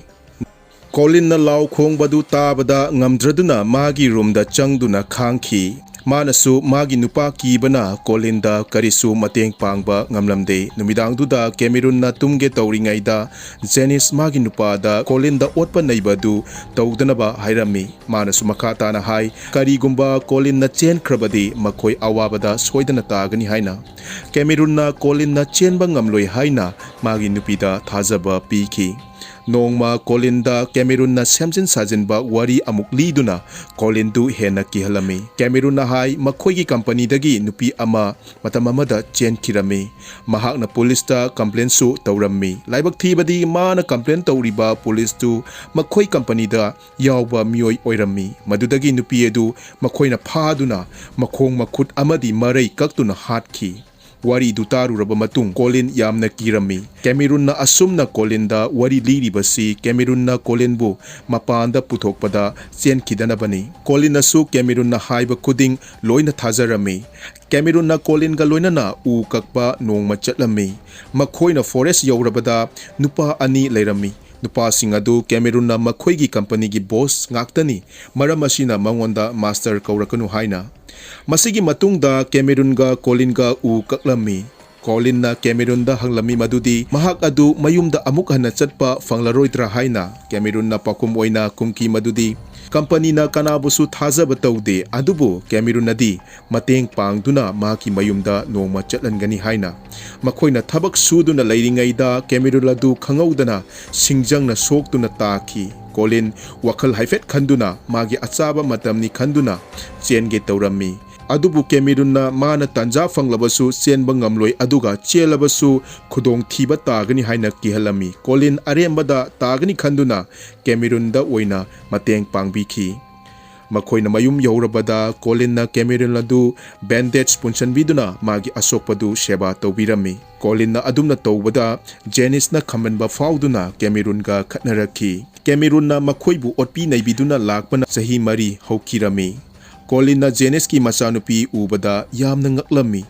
ꯀꯣꯂꯤꯟꯅ ꯂꯥꯎ ꯈꯣꯡꯕꯗꯨ ꯇꯥꯕꯗ ꯉꯝꯗ꯭ꯔꯗꯨꯅ ꯃꯥꯒꯤ roomꯗ ꯆꯪꯗꯨꯅ ꯈꯥꯡꯈꯤ꯫ ꯃꯥꯅꯁꯨ ꯃꯥꯒꯤ ꯅꯨꯄꯥ ꯀꯤꯕꯅ ꯀꯣꯂꯤꯟꯗ ꯀꯔꯤꯁꯨ ꯃꯇꯦꯡ ꯄꯥꯡꯕ ꯉꯝꯂꯝꯗꯦ꯫ ꯅꯨꯃꯤꯗꯥꯡꯗꯨꯗ ꯀꯦꯃꯤꯔꯨꯟꯅ ꯇꯨꯝꯒꯦ ꯇꯧꯔꯤꯉꯩꯗ ꯖꯦꯅꯤꯁ ꯃꯥꯒꯤ ꯅꯨꯄꯥꯗ ꯀꯣꯂꯤꯟꯗ ꯑꯣꯠꯄ ꯅꯩꯕ ꯑꯗꯨ ꯇꯧꯗꯅꯕ ꯍꯥꯏꯔꯝꯃꯤ꯫ ꯃꯥꯅꯁꯨ ꯃꯈꯥ ꯇꯥꯅ ꯍꯥꯏ, ꯀꯔꯤꯒꯨꯝꯕ ꯀꯣꯂꯤꯟꯅ ꯆꯦꯟꯈ꯭ꯔꯕꯗꯤ ꯃꯈꯣꯏ ꯑꯋꯥꯕꯗ ꯁꯣꯏꯗꯅ ꯇꯥꯒꯅꯤ ꯍꯥꯏꯅ꯫ ꯀꯦꯃꯤꯔꯨꯟꯅ ꯀꯣꯂꯤꯟꯅ ꯆꯦꯟꯕ ꯉꯝꯂꯣꯏ ꯍꯥꯏꯅ ꯃꯥꯒꯤ ꯅꯨꯄꯤꯗ ꯊꯥꯖꯕ ꯄꯤꯈꯤ꯫ ꯅꯣꯡꯃ ꯀꯣꯂꯤꯟꯗ ꯀꯦꯃꯤꯔꯨꯟꯅ ꯁꯦꯝꯖꯤꯟ ꯁꯥꯖꯤꯟꯕ ꯋꯥꯔꯤ ꯑꯃꯨꯛ ꯂꯤꯗꯨꯅ ꯀꯣꯂꯤꯟꯗꯨ ꯍꯦꯟꯅ ꯀꯤꯍꯜꯂꯝꯃꯤ꯫ ꯀꯦꯃꯤꯔꯨꯟꯅ ꯍꯥꯏ, ꯃꯈꯣꯏꯒꯤ ꯀꯝꯄꯅꯤꯗꯒꯤ ꯅꯨꯄꯤ ꯑꯃ ꯃꯇꯝ ꯑꯃꯗ ꯆꯦꯟꯈꯤꯔꯝꯃꯤ꯫ ꯃꯍꯥꯛꯅ ꯄꯨꯂꯤꯁꯇ ꯀꯝꯄ꯭ꯂꯦꯟꯁꯨ ꯇꯧꯔꯝꯃꯤ꯫ ꯂꯥꯏꯕꯛ ꯊꯤꯕꯗꯤ ꯃꯥꯅ ꯀꯝꯄ꯭ꯂꯦꯟ ꯇꯧꯔꯤꯕ ꯄꯨꯂꯤꯁꯇꯨ ꯃꯈꯣꯏ ꯀꯝꯄꯅꯤꯗ ꯌꯥꯎꯕ ꯃꯤꯑꯣꯏ ꯑꯣꯏꯔꯝꯃꯤ꯫ ꯃꯗꯨꯗꯒꯤ ꯅꯨꯄꯤ ꯑꯗꯨ ꯃꯈꯣꯏꯅ ꯐꯥꯗꯨꯅ ꯃꯈꯣꯡ ꯃꯈꯨꯠ ꯑꯃꯗꯤ ꯃꯔꯩ ꯀꯛꯇꯨꯅ ꯍꯥꯠꯈꯤ꯫ ꯋꯥꯔꯤꯗꯨ ꯇꯥꯔꯨꯔꯕ ꯃꯇꯨꯡ ꯀꯣꯂꯤꯟ ꯌꯥꯝꯅ ꯀꯤꯔꯝꯃꯤ꯫ ꯀꯦꯃꯤꯔꯨꯟꯅ ꯑꯁꯨꯝꯅ ꯀꯣꯂꯤꯟꯗ ꯋꯥꯔꯤ ꯂꯤꯔꯤꯕꯁꯤ ꯀꯦꯃꯤꯔꯨꯟꯅ ꯀꯣꯂꯤꯟꯕꯨ ꯃꯄꯥꯟꯗ ꯄꯨꯊꯣꯛꯄꯗ ꯆꯦꯟꯈꯤꯗꯅꯕꯅꯤ꯫ ꯀꯣꯂꯤꯟꯅꯁꯨ ꯀꯦꯃꯤꯔꯨꯟꯅ ꯍꯥꯏꯕ ꯈꯨꯗꯤꯡ ꯂꯣꯏꯅ ꯊꯥꯖꯔꯝꯃꯤ꯫ ꯀꯦꯃꯤꯔꯨꯟꯅ ꯀꯣꯂꯤꯟꯒ ꯂꯣꯏꯅꯅ ꯎ ꯀꯛꯄ ꯅꯣꯡꯃ ꯆꯠꯂꯝꯃꯤ꯫ ꯃꯈꯣꯏꯅ ꯐꯣꯔꯦꯁ ꯌꯧꯔꯕꯗ ꯅꯨꯄꯥ ꯑꯅꯤ ꯂꯩꯔꯝꯃꯤ꯫ ꯅꯨꯄꯥꯁꯤꯡ ꯑꯗꯨ ꯀꯦꯃꯤꯔꯨꯟꯅ ꯃꯈꯣꯏꯒꯤ ꯀꯝꯄꯅꯤꯒꯤ ꯕꯣꯁ ꯉꯥꯛꯇꯅꯤ, ꯃꯔꯝ ꯑꯁꯤꯅ ꯃꯉꯣꯟꯗ ꯃꯥꯁꯇꯔ ꯀꯧꯔꯛꯀꯅꯨ ꯍꯥꯏꯅ꯫ ꯃꯁꯤꯒꯤ ꯃꯇꯨꯡꯗ ꯀꯦꯃꯤꯔꯨꯟꯒ ꯀꯣꯂꯤꯟꯒ ꯎ ꯀꯛꯂꯝꯃꯤ꯫ ꯀꯣꯂꯤꯟꯅ ꯀꯦꯃꯤꯔꯨꯟꯗ ꯍꯪꯂꯝꯃꯤ ꯃꯗꯨꯗꯤ ꯃꯍꯥꯛ ꯑꯗꯨ ꯃꯌꯨꯝꯗ ꯑꯃꯨꯛ ꯍꯟꯅ ꯆꯠꯄ ꯐꯪꯂꯔꯣꯏꯗ꯭ꯔꯥ ꯍꯥꯏꯅ꯫ ꯀꯦꯃꯤꯔꯨꯟꯅ ꯄꯥꯎꯈꯨꯝ ꯑꯣꯏꯅ ꯈꯨꯝꯈꯤ ꯃꯗꯨꯗꯤ ꯀꯝꯄꯅꯤꯅ ꯀꯅꯥꯕꯨꯁꯨ ꯊꯥꯖꯕ ꯇꯧꯗꯦ, ꯑꯗꯨꯕꯨ ꯀꯦꯃꯤꯔꯨꯟꯅꯗꯤ ꯃꯇꯦꯡ ꯄꯥꯡꯗꯨꯅ ꯃꯍꯥꯛꯀꯤ ꯃꯌꯨꯝꯗ ꯅꯣꯡꯃ ꯆꯠꯍꯟꯒꯅꯤ ꯍꯥꯏꯅ꯫ ꯃꯈꯣꯏꯅ ꯊꯕꯛ ꯁꯨꯗꯨꯅ ꯂꯩꯔꯤꯉꯩꯗ ꯀꯦꯃꯤꯔꯨꯟ ꯑꯗꯨ ꯈꯪꯍꯧꯗꯅ ꯁꯤꯡꯖꯪꯅ ꯁꯣꯛꯇꯨꯅ ꯇꯥꯈꯤ꯫ ꯀꯣꯂꯤꯟ ꯋꯥꯈꯜ ꯍꯥꯏꯐꯦꯠ ꯈꯟꯗꯨꯅ ꯃꯥꯒꯤ ꯑꯆꯥꯕ ꯃꯇꯝꯅꯤ ꯈꯟꯗꯨꯅ ꯆꯦꯟꯒꯦ ꯇꯧꯔꯝꯃꯤ꯫ ꯑꯗꯨꯕꯨ ꯀꯦꯃꯤꯔꯨꯟꯅ ꯃꯥꯅ ꯇꯥꯟꯖꯥ ꯐꯪꯂꯕꯁꯨ ꯆꯦꯟꯕ ꯉꯝꯂꯣꯏ, ꯑꯗꯨꯒ ꯆꯦꯜꯂꯕꯁꯨ ꯈꯨꯗꯣꯡꯊꯤꯕ ꯇꯥꯒꯅꯤ ꯍꯥꯏꯅ ꯀꯤꯍꯜꯂꯝꯃꯤ꯫ ꯀꯣꯂꯤꯟ ꯑꯔꯦꯝꯕꯗ ꯇꯥꯒꯅꯤ ꯈꯟꯗꯨꯅ ꯀꯦꯃꯤꯔꯨꯟꯗ ꯑꯣꯏꯅ ꯃꯇꯦꯡ ꯄꯥꯡꯕꯤꯈꯤ꯫ ꯃꯈꯣꯏꯅ ꯃꯌꯨꯝ ꯌꯧꯔꯕꯗ ꯀꯣꯂꯤꯟꯅ ꯀꯦꯃꯤꯔꯨꯟ ꯑꯗꯨ ꯕꯦꯟꯗꯦꯖ ꯄꯨꯟꯁꯤꯟꯕꯤꯗꯨꯅ ꯃꯥꯒꯤ ꯑꯁꯣꯛꯄꯗꯨ ꯁꯦꯕꯥ ꯇꯧꯕꯤꯔꯝꯃꯤ꯫ ꯀꯣꯂꯤꯟꯅ ꯑꯗꯨꯝꯅ ꯇꯧꯕꯗ ꯖꯦꯅꯤꯁꯅ ꯈꯝꯕꯟꯕ ꯐꯥꯎꯗꯨꯅ ꯀꯦꯃꯤꯔꯨꯟꯒ ꯈꯠꯅꯔꯛꯈꯤ꯫ ꯀꯦꯃꯤꯔꯨꯟꯅ ꯃꯈꯣꯏꯕꯨ ꯑꯣꯠꯄꯤ ꯅꯩꯕꯤꯗꯨꯅ ꯂꯥꯛꯄꯅ ꯆꯍꯤ ꯃꯔꯤ ꯍꯧꯈꯤꯔꯝꯃꯤ꯫ ꯀꯣꯂꯤꯟꯅ ꯖꯦꯅꯤꯁꯀꯤ ꯃꯆꯥꯅꯨꯄꯤ ꯎꯕꯗ ꯌꯥꯝꯅ ꯉꯛꯂꯝꯃꯤ꯫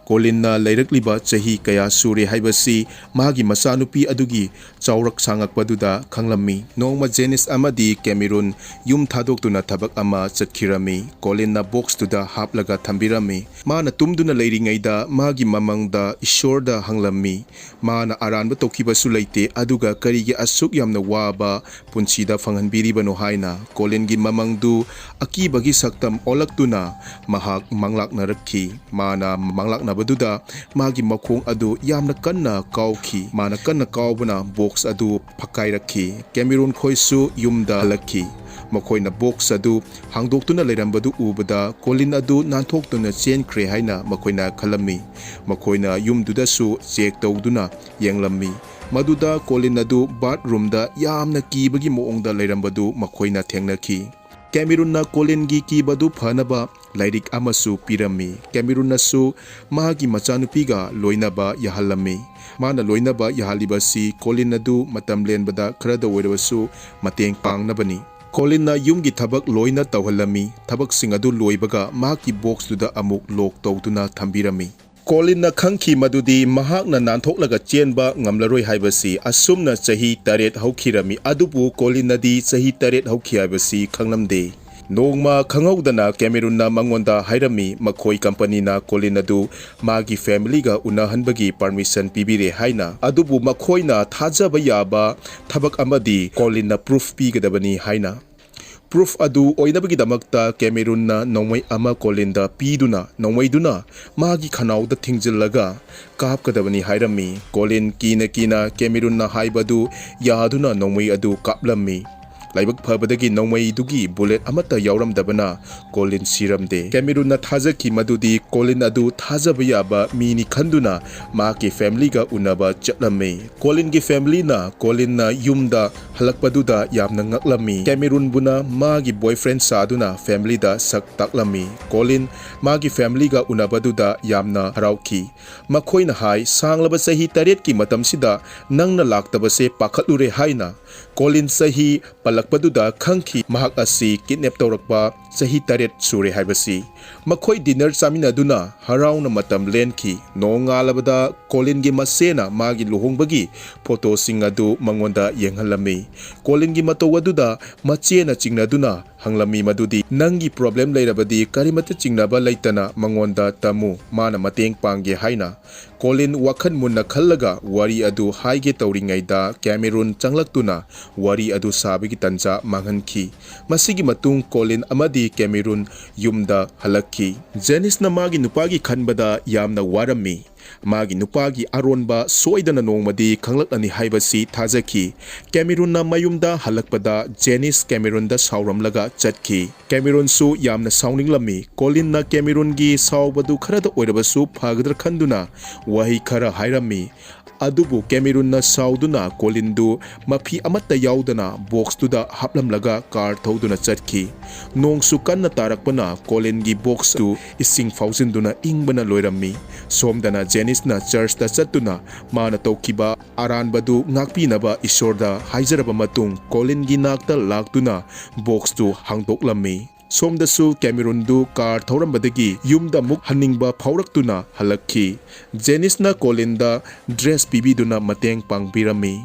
ꯀꯣꯂꯤꯟꯅ ꯂꯩꯔꯛꯂꯤꯕ ꯆꯍꯤ ꯀꯌꯥ ꯁꯨꯔꯦ ꯍꯥꯏꯕꯁꯤ ꯃꯥꯒꯤ ꯃꯆꯥꯅꯨꯄꯤ ꯑꯗꯨꯒꯤ ꯆꯥꯎꯔꯛ ꯁꯥꯡꯉꯛꯄꯗꯨꯗ ꯈꯪꯂꯝꯃꯤ꯫ ꯅꯣꯡꯃ ꯖꯦꯅꯤꯁ ꯑꯃꯗꯤ ꯀꯦꯃꯤꯔꯨꯟ ꯌꯨꯝ ꯊꯥꯗꯣꯛꯇꯨꯅ ꯊꯕꯛ ꯑꯃ ꯆꯠꯈꯤꯔꯝꯃꯤ꯫ ꯀꯣꯂꯤꯟꯅ ꯕꯣꯛꯁꯇꯨꯗ ꯍꯥꯞꯂꯒ ꯊꯝꯕꯤꯔꯝꯃꯤ꯫ ꯃꯥꯅ ꯇꯨꯝꯗꯨꯅ ꯂꯩꯔꯤꯉꯩꯗ ꯃꯥꯒꯤ ꯃꯃꯪꯗ ꯏꯁꯣꯔꯗ ꯍꯪꯂꯝꯃꯤ, ꯃꯥꯅ ꯑꯔꯥꯟꯕ ꯇꯧꯈꯤꯕꯁꯨ ꯂꯩꯇꯦ, ꯑꯗꯨꯒ ꯀꯔꯤꯒꯤ ꯑꯁꯨꯛ ꯌꯥꯝꯅ ꯋꯥꯕ ꯄꯨꯟꯁꯤꯗ ꯐꯪꯍꯟꯕꯤꯔꯤꯕꯅꯣ ꯍꯥꯏꯅ꯫ ꯀꯣꯂꯤꯟꯒꯤ ꯃꯃꯪꯗꯨ ꯑꯀꯤꯕꯒꯤ ꯁꯛꯇꯝ ꯑꯣꯜꯂꯛꯇꯨꯅ ꯃꯍꯥꯛ ꯃꯪꯂꯥꯛꯅꯔꯛꯈꯤ꯫ ꯃꯥꯅ ꯃꯪꯂꯥꯛꯅꯕꯗꯨꯗ ꯃꯥꯒꯤ ꯃꯈꯣꯡ ꯑꯗꯨ ꯌꯥꯝꯅ ꯀꯟꯅ ꯀꯥꯎꯈꯤ꯫ ꯃꯥꯅ ꯀꯟꯅ ꯀꯥꯎꯕꯅ ꯕꯣꯛꯁ ꯑꯗꯨ ꯐꯛꯀꯥꯏꯔꯛꯈꯤ꯫ ꯀꯦꯃꯤꯔꯨꯟ ꯈꯣꯏꯁꯨ ꯌꯨꯝꯗ ꯍꯜꯂꯛꯈꯤ꯫ ꯃꯈꯣꯏꯅ ꯕꯣꯛꯁ ꯑꯗꯨ ꯍꯥꯡꯗꯣꯛꯇꯨꯅ ꯂꯩꯔꯝꯕꯗꯨ ꯎꯕꯗ ꯀꯣꯂꯤꯟ ꯑꯗꯨ ꯅꯥꯟꯊꯣꯛꯇꯨꯅ ꯆꯦꯟꯈ꯭ꯔꯦ ꯍꯥꯏꯅ ꯃꯈꯣꯏꯅ ꯈꯜꯂꯝꯃꯤ꯫ ꯃꯈꯣꯏꯅ ꯌꯨꯝꯗꯨꯗꯁꯨ ꯆꯦꯛ ꯇꯧꯗꯨꯅ ꯌꯦꯡꯂꯝꯃꯤ꯫ ꯃꯗꯨꯗ ꯀꯣꯂꯤꯟ ꯑꯗꯨ ꯕꯥꯠꯔꯨꯝꯗ ꯌꯥꯝꯅ ꯀꯤꯕꯒꯤ ꯃꯑꯣꯡꯗ ꯂꯩꯔꯝꯕꯗꯨ ꯃꯈꯣꯏꯅ ꯊꯦꯡꯅꯈꯤ꯫ ꯀꯦꯃꯤꯔꯨꯟꯅ ꯀꯣꯂꯤꯟꯒꯤ ꯀꯤꯕꯗꯨ ꯐꯅꯕ ꯂꯥꯏꯔꯤꯛ ꯑꯃꯁꯨ ꯄꯤꯔꯝꯃꯤ꯫ ꯀꯦꯃꯤꯔꯨꯟꯅꯁꯨ ꯃꯍꯥꯛꯀꯤ ꯃꯆꯥꯅꯨꯄꯤꯒ ꯂꯣꯏꯅꯕ ꯌꯥꯍꯜꯂꯝꯃꯤ꯫ ꯃꯥꯅ ꯂꯣꯏꯅꯕ ꯌꯥꯍꯜꯂꯤꯕꯁꯤ ꯀꯣꯂꯤꯟ ꯑꯗꯨ ꯃꯇꯝ ꯂꯦꯟꯕꯗ ꯈꯔꯗ ꯑꯣꯏꯔꯕꯁꯨ ꯃꯇꯦꯡ ꯄꯥꯡꯅꯕꯅꯤ꯫ ꯀꯣꯂꯤꯟꯅ ꯌꯨꯝꯒꯤ ꯊꯕꯛ ꯂꯣꯏꯅ ꯇꯧꯍꯜꯂꯝꯃꯤ꯫ ꯊꯕꯛꯁꯤꯡ ꯑꯗꯨ ꯂꯣꯏꯕꯒ ꯃꯍꯥꯛꯀꯤ ꯕꯣꯛꯁꯇꯨꯗ ꯑꯃꯨꯛ ꯂꯣꯛ ꯇꯧꯗꯨꯅ ꯊꯝꯕꯤꯔꯝꯃꯤ꯫ ꯀꯣꯂꯤꯟꯅ ꯈꯪꯈꯤ ꯃꯗꯨꯗꯤ ꯃꯍꯥꯛꯅ ꯅꯥꯟꯊꯣꯛꯂꯒ ꯆꯦꯟꯕ ꯉꯝꯂꯔꯣꯏ ꯍꯥꯏꯕꯁꯤ꯫ ꯑꯁꯨꯝꯅ ꯆꯍꯤ ꯇꯔꯦꯠ ꯍꯧꯈꯤꯔꯝꯃꯤ, ꯑꯗꯨꯕꯨ ꯀꯣꯂꯤꯟꯅꯗꯤ ꯆꯍꯤ ꯇꯔꯦꯠ ꯍꯧꯈꯤ ꯍꯥꯏꯕꯁꯤ ꯈꯪꯂꯝꯗꯦ꯫ ꯅꯣꯡꯃ ꯈꯪꯍꯧꯗꯅ ꯀꯦꯃꯤꯔꯨꯟꯅ ꯃꯉꯣꯟꯗ ꯍꯥꯏꯔꯝꯃꯤ, ꯃꯈꯣꯏ ꯀꯝꯄꯅꯤꯅ ꯀꯣꯂꯤꯟ ꯑꯗꯨ ꯃꯥꯒꯤ ꯐꯦꯃꯤꯂꯤꯒ ꯎꯅꯍꯟꯕꯒꯤ ꯄꯔꯃꯤꯁꯟ ꯄꯤꯕꯤꯔꯦ ꯍꯥꯏꯅ, ꯑꯗꯨꯕꯨ ꯃꯈꯣꯏꯅ ꯊꯥꯖꯕ ꯌꯥꯕ ꯊꯕꯛ ꯑꯃꯗꯤ ꯀꯣꯂꯤꯟꯅ ꯄ꯭ꯔꯨꯐ ꯄꯤꯒꯗꯕꯅꯤ ꯍꯥꯏꯅ꯫ ꯄ꯭ꯔꯨꯐ ꯑꯗꯨ ꯑꯣꯏꯅꯕꯒꯤꯗꯃꯛꯇ ꯀꯦꯃꯤꯔꯨꯟꯅ ꯅꯣꯡꯃꯩ ꯑꯃ ꯀꯣꯂꯤꯟꯗ ꯄꯤꯗꯨꯅ, ꯅꯣꯡꯃꯩꯗꯨꯅ ꯃꯥꯒꯤ ꯈꯅꯥꯎꯗ ꯊꯤꯡꯖꯤꯜꯂꯒ ꯀꯥꯞꯀꯗꯕꯅꯤ ꯍꯥꯏꯔꯝꯃꯤ꯫ ꯀꯣꯂꯤꯟ ꯀꯤꯅ ꯀꯤꯅ ꯀꯦꯃꯤꯔꯨꯟꯅ ꯍꯥꯏꯕꯗꯨ ꯌꯥꯗꯨꯅ ꯅꯣꯡꯃꯩ ꯑꯗꯨ ꯀꯥꯞꯂꯝꯃꯤ꯫ ꯂꯥꯏꯕꯛ ꯐꯕꯗꯒꯤ ꯅꯣꯡꯃꯩꯗꯨꯒꯤ ꯕꯨꯂꯦꯠ ꯑꯃꯠꯇ ꯌꯥꯎꯔꯝꯗꯕꯅ ꯀꯣꯂꯤꯟ ꯁꯤꯔꯝꯗꯦ꯫ ꯀꯦꯃꯤꯔꯨꯟꯅ ꯊꯥꯖꯈꯤ ꯃꯗꯨꯗꯤ ꯀꯣꯂꯤꯟ ꯑꯗꯨ ꯊꯥꯖꯕ ꯌꯥꯕ ꯃꯤꯅꯤ ꯈꯟꯗꯨꯅ ꯃꯍꯥꯛꯀꯤ ꯐꯦꯃꯤꯂꯤꯒ ꯎꯅꯕ ꯆꯠꯂꯝꯃꯤ꯫ ꯀꯣꯂꯤꯟꯒꯤ ꯐꯦꯃꯤꯂꯤꯅ ꯀꯣꯂꯤꯟꯅ ꯌꯨꯝꯗ ꯍꯜꯂꯛꯄꯗꯨꯗ ꯌꯥꯝꯅ ꯉꯛꯂꯝꯃꯤ꯫ ꯀꯦꯃꯤꯔꯨꯟꯕꯨꯅ ꯃꯥꯒꯤ ꯕꯣꯏꯐ꯭ꯔꯦꯟ ꯁꯥꯗꯨꯅ ꯐꯦꯃꯤꯂꯤꯗ ꯁꯛ ꯇꯥꯛꯂꯝꯃꯤ꯫ ꯀꯣꯂꯤꯟ ꯃꯥꯒꯤ ꯐꯦꯃꯤꯂꯤꯒ ꯎꯅꯕꯗꯨꯗ ꯌꯥꯝꯅ ꯍꯔꯥꯎꯈꯤ꯫ ꯃꯈꯣꯏꯅ ꯍꯥꯏ, "ꯁꯥꯡꯂꯕ ꯆꯍꯤ ꯇꯔꯦꯠꯀꯤ ꯃꯇꯝꯁꯤꯗ ꯅꯪꯅ ꯂꯥꯛꯇꯕꯁꯦ ꯄꯥꯈꯠꯂꯨꯔꯦ" ꯍꯥꯏꯅ꯫ ꯀꯣꯂꯤꯟ ꯆꯍꯤ ꯂꯥꯛꯄꯗꯨꯗ ꯈꯪꯈꯤ ꯃꯍꯥꯛ ꯑꯁꯤ ꯀꯤꯗꯅꯦꯞ ꯇꯧꯔꯛꯄ ꯆꯍꯤ ꯇꯔꯦꯠ ꯁꯨꯔꯦ ꯍꯥꯏꯕꯁꯤ꯫ ꯃꯈꯣꯏ ꯗꯤꯅꯔ ꯆꯥꯃꯤꯟꯅꯗꯨꯅ ꯍꯔꯥꯎꯅ ꯃꯇꯝ ꯂꯦꯟꯈꯤ꯫ ꯅꯣꯡꯉꯥꯜꯂꯕꯗ ꯀꯣꯂꯤꯟꯒꯤ ꯃꯆꯦꯅ ꯃꯥꯒꯤ ꯂꯨꯍꯣꯡꯕꯒꯤ ꯐꯣꯇꯣꯁꯤꯡ ꯑꯗꯨ ꯃꯉꯣꯟꯗ ꯌꯦꯡꯍꯜꯂꯝꯃꯤ꯫ ꯀꯣꯂꯤꯟꯒꯤ ꯃꯇꯧ ꯑꯗꯨꯗ ꯃꯆꯦꯅ ꯆꯤꯡꯅꯗꯨꯅ ꯍꯪꯂꯝꯃꯤ ꯃꯗꯨꯗꯤ, "ꯅꯪꯒꯤ ꯄ꯭ꯔꯣꯕ꯭ꯂꯦꯝ ꯂꯩꯔꯕꯗꯤ ꯀꯔꯤꯃꯠꯇ ꯆꯤꯡꯅꯕ ꯂꯩꯇꯅ ꯃꯉꯣꯟꯗ ꯇꯝꯃꯨ, ꯃꯥꯅ ꯃꯇꯦꯡ ꯄꯥꯡꯒꯦ" ꯍꯥꯏꯅ꯫ ꯀꯣꯂꯤꯟ ꯋꯥꯈꯜ ꯃꯨꯟꯅ ꯈꯜꯂꯒ ꯋꯥꯔꯤ ꯑꯗꯨ ꯍꯥꯏꯒꯦ ꯇꯧꯔꯤꯉꯩꯗ ꯀꯦꯃꯦꯔꯨꯟ ꯆꯪꯂꯛꯇꯨꯅ ꯋꯥꯔꯤ ꯑꯗꯨ ꯁꯥꯕꯒꯤ ꯇꯟꯖꯥ ꯃꯥꯡꯍꯟꯈꯤ꯫ ꯃꯁꯤꯒꯤ ꯃꯇꯨꯡ ꯀꯣꯂꯤꯟ ꯑꯃꯗꯤ ꯀꯦꯃꯦꯔꯨꯟ ꯌꯨꯝꯗ ꯍꯜꯂꯛꯈꯤ꯫ ꯖꯦꯅꯤꯁꯅ ꯃꯥꯒꯤ ꯅꯨꯄꯥꯒꯤ ꯈꯟꯕꯗ ꯌꯥꯝꯅ ꯋꯥꯔꯝꯃꯤ꯫ ꯃꯥꯒꯤ ꯅꯨꯄꯥꯒꯤ ꯑꯔꯣꯟꯕ ꯁꯣꯏꯗꯅ ꯅꯣꯡꯃꯗꯤ ꯈꯪꯂꯛꯂꯅꯤ ꯍꯥꯏꯕꯁꯤ ꯊꯥꯖꯈꯤ꯫ ꯀꯦꯃꯦꯔꯨꯟꯅ ꯃꯌꯨꯝꯗ ꯍꯜꯂꯛꯄꯗ ꯖꯦꯅꯤꯁ ꯀꯦꯃꯦꯔꯨꯟꯗ ꯁꯥꯎꯔꯝꯂꯒ ꯆꯠꯈꯤ꯫ ꯀꯦꯃꯦꯔꯨꯟꯁꯨ ꯌꯥꯝꯅ ꯁꯥꯎꯅꯤꯡꯂꯝꯃꯤ꯫ ꯀꯣꯂꯤꯟꯅ ꯀꯦꯃꯦꯔꯨꯟꯒꯤ ꯁꯥꯎꯕꯗꯨ ꯈꯔꯗ ꯑꯣꯏꯔꯕꯁꯨ ꯐꯒꯗ꯭ꯔꯥ ꯈꯟꯗꯨꯅ ꯋꯥꯍꯩ ꯈꯔ ꯍꯥꯏꯔꯝꯃꯤ꯫ ꯑꯗꯨꯕꯨ ꯀꯦꯃꯦꯔꯨꯟꯅ ꯁꯥꯎꯗꯨꯅ ꯀꯣꯂꯤꯟꯗꯨ ꯃꯐꯤ ꯑꯃꯠꯇ ꯌꯥꯎꯗꯅ ꯕꯣꯛꯁꯇꯨꯗ ꯍꯥꯞꯂꯝꯂꯒ ꯀꯥꯔ ꯊꯧꯗꯨꯅ ꯆꯠꯈꯤ꯫ ꯅꯣꯡꯁꯨ ꯀꯟꯅ ꯇꯥꯔꯛꯄꯅ ꯀꯣꯂꯤꯟꯒꯤ ꯕꯣꯛꯁꯇꯨ ꯏꯁꯤꯡ ꯐꯥꯎꯖꯤꯟꯗꯨꯅ ꯏꯪꯕꯅ ꯂꯣꯏꯔꯝꯃꯤ꯫ ꯁꯣꯝꯗꯅ ꯖꯦꯅꯤꯁꯅ ꯆꯔꯆꯇ ꯆꯠꯇꯨꯅ ꯃꯥꯅ ꯇꯧꯈꯤꯕ ꯑꯔꯥꯟꯕꯗꯨ ꯉꯥꯛꯄꯤꯅꯕ ꯏꯁꯣꯔꯗ ꯍꯥꯏꯖꯔꯕ ꯃꯇꯨꯡ ꯀꯣꯂꯤꯟꯒꯤ ꯅꯥꯛꯇ ꯂꯥꯛꯇꯨꯅ ꯕꯣꯛꯁꯇꯨ ꯍꯥꯡꯗꯣꯛꯂꯝꯃꯤ꯫ ꯁꯣꯝꯗꯁꯨ ꯀꯦꯃꯦꯔꯨꯟꯗꯨ ꯀꯥꯔ ꯊꯧꯔꯝꯕꯗꯒꯤ ꯌꯨꯝꯗ ꯑꯃꯨꯛ ꯍꯟꯅꯤꯡꯕ ꯐꯥꯎꯔꯛꯇꯨꯅ ꯍꯜꯂꯛꯈꯤ꯫ ꯖꯦꯅꯤꯁꯅ ꯀꯣꯂꯤꯟꯗ ꯗ꯭ꯔꯦꯁ ꯄꯤꯕꯤꯗꯨꯅ ꯃꯇꯦꯡ ꯄꯥꯡꯕꯤꯔꯝꯃꯤ꯫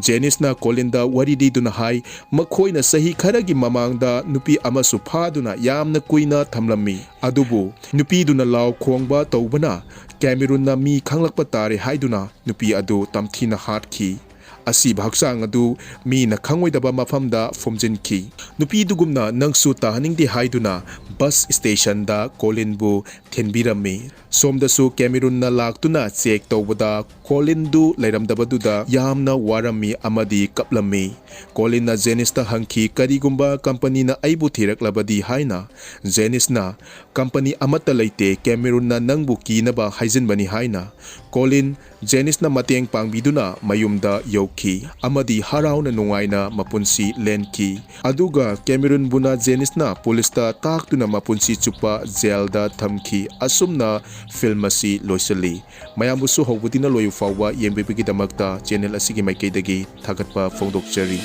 ꯖꯦꯅꯤꯁꯅ ꯀꯣꯂꯤꯟꯗ ꯋꯥꯔꯤ ꯂꯤꯗꯨꯅ ꯍꯥꯏ, ꯃꯈꯣꯏꯅ ꯆꯍꯤ ꯈꯔꯒꯤ ꯃꯃꯥꯡꯗ ꯅꯨꯄꯤ ꯑꯃꯁꯨ ꯐꯥꯗꯨꯅ ꯌꯥꯝꯅ ꯀꯨꯏꯅ ꯊꯝꯂꯝꯃꯤ꯫ ꯑꯗꯨꯕꯨ ꯅꯨꯄꯤꯗꯨꯅ ꯂꯥꯎ ꯈꯣꯡꯕ ꯇꯧꯕꯅ ꯀꯦꯃꯦꯔꯨꯟꯅ ꯃꯤ ꯈꯪꯂꯛꯄ ꯇꯥꯔꯦ ꯍꯥꯏꯗꯨꯅ ꯅꯨꯄꯤ ꯑꯗꯨ ꯇꯝꯊꯤꯅ ꯍꯥꯠꯈꯤ꯫ ꯑꯁꯤꯕ ꯍꯛꯆꯥꯡ ꯑꯗꯨ ꯃꯤꯅ ꯈꯪꯉꯣꯏꯗꯕ ꯃꯐꯝꯗ ꯐꯨꯝꯖꯤꯟꯈꯤ꯫ ꯅꯨꯄꯤꯗꯨꯒꯨꯝꯅ ꯅꯪꯁꯨ ꯇꯥꯍꯟꯅꯤꯡꯗꯦ ꯍꯥꯏꯗꯨꯅ ꯕꯁ ꯁ꯭ꯇꯦꯁꯟꯗ ꯀꯣꯂꯤꯟꯕꯨ ꯊꯤꯟꯕꯤꯔꯝꯃꯤ꯫ ꯁꯣꯝꯗꯁꯨ ꯀꯦꯃꯦꯔꯨꯟꯅ ꯂꯥꯛꯇꯨꯅ ꯆꯦꯛ ꯇꯧꯕꯗ ꯀꯣꯂꯤꯟꯗꯨ ꯂꯩꯔꯝꯗꯕꯗꯨꯗ ꯌꯥꯝꯅ ꯋꯥꯔꯝꯃꯤ ꯑꯃꯗꯤ ꯀꯞꯂꯝꯃꯤ꯫ ꯀꯣꯂꯤꯟꯅ ꯖꯦꯅꯤꯁꯇ ꯍꯪꯈꯤ, "ꯀꯔꯤꯒꯨꯝꯕ ꯀꯝꯄꯅꯤꯅ ꯑꯩꯕꯨ ꯊꯤꯔꯛꯂꯕꯗꯤ?" ꯍꯥꯏꯅ꯫ ꯖꯦꯅꯤꯁꯅ, "ꯀꯝꯄꯅꯤ ꯑꯃꯠꯇ ꯂꯩꯇꯦ, ꯀꯦꯃꯦꯔꯨꯟꯅ ꯅꯪꯕꯨ ꯀꯤꯅꯕ ꯍꯥꯏꯖꯤꯟꯕꯅꯤ" ꯍꯥꯏꯅ꯫ ꯀꯣꯂꯤꯟ ꯖꯦꯅꯤꯁꯅ ꯃꯇꯦꯡ ꯄꯥꯡꯕꯤꯗꯨꯅ ꯃꯌꯨꯝꯗ ꯌꯧꯈꯤ ꯑꯃꯗꯤ ꯍꯔꯥꯎꯅ ꯅꯨꯡꯉꯥꯏꯅ ꯃꯄꯨꯟꯁꯤ ꯂꯦꯟꯈꯤ꯫ ꯑꯗꯨꯒ ꯀꯦꯃꯦꯔꯨꯟꯕꯨꯅ ꯖꯦꯅꯤꯁꯅ ꯄꯨꯂꯤꯁꯇ ꯇꯥꯛꯇꯨꯅ ꯃꯄꯨꯟꯁꯤ ꯆꯨꯞꯄ ꯖꯦꯜꯗ ꯊꯝꯈꯤ꯫ ꯑꯁꯨꯝꯅ ꯐꯤꯜꯝ ꯑꯁꯤ ꯂꯣꯏꯁꯤꯜꯂꯤ꯫ ꯃꯌꯥꯝꯕꯨꯁꯨ ꯍꯧꯕꯗꯤꯅ ꯂꯣꯏꯕ ꯐꯥꯎꯕ ꯌꯦꯡꯕꯤꯕꯒꯤꯗꯃꯛꯇ ꯆꯦꯅꯦꯜ ꯑꯁꯤꯒꯤ ꯃꯥꯏꯀꯩꯗꯒꯤ ꯊꯥꯒꯠꯄ ꯐꯣꯡꯗꯣꯛꯆꯔꯤ꯫